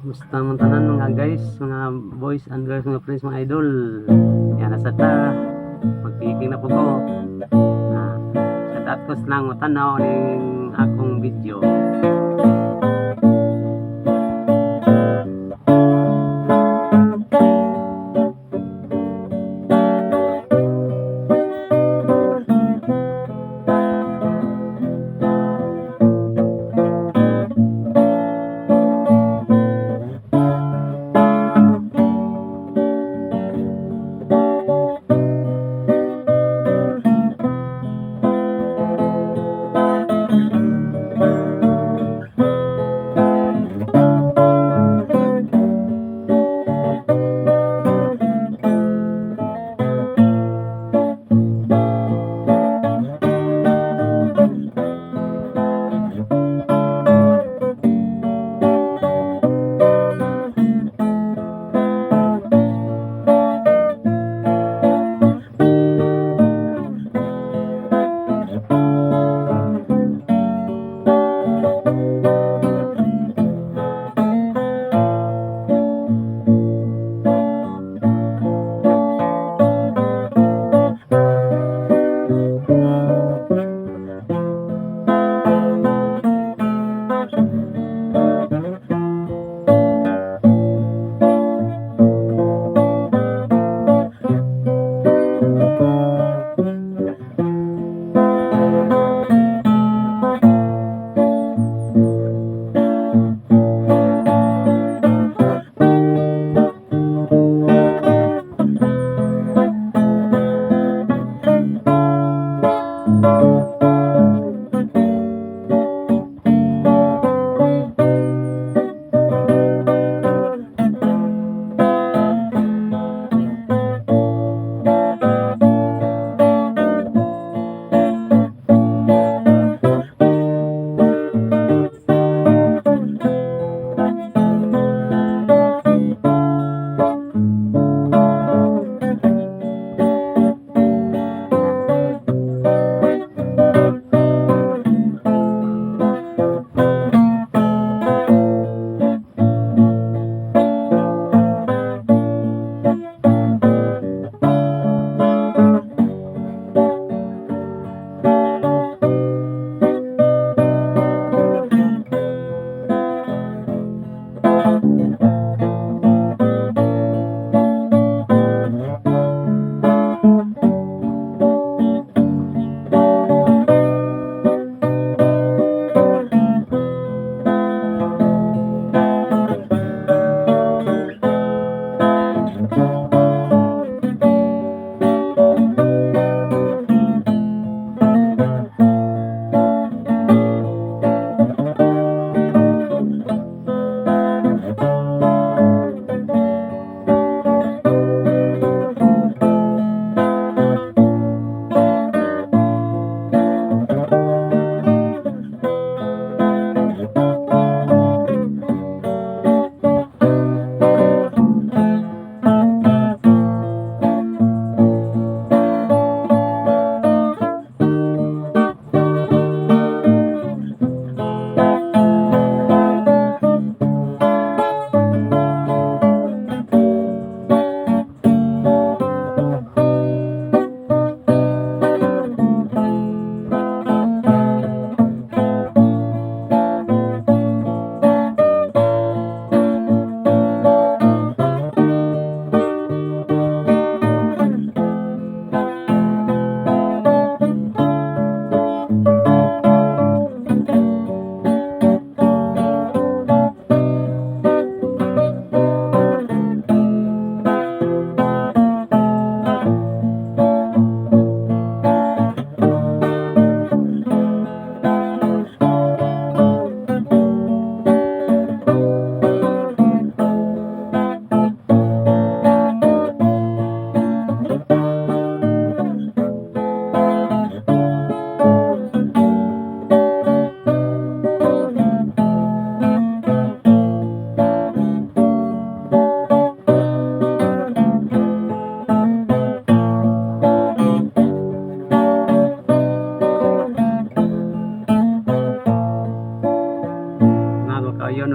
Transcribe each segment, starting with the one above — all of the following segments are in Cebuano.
Musta man tanan, mga guys, mga boys and girls, mga friends, mga idol? Yan, nasa ta. Magpiging na po ko. Shout out ko lang matanaw ning akong video.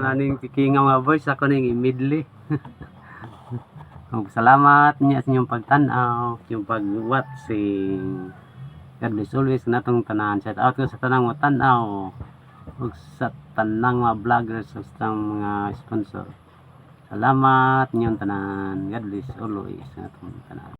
Aning pikinga, mga boys, ako ning i-medley. Ug salamat niya sa inyong pagtan-aw, inyong pag-watching. God bless always natong tanan. Shout out ko sa tanang mo tan-aw ug sa tanang mga vloggers ug sa tanang mga sponsor. Salamat inyong tanan. God bless always natong tanan.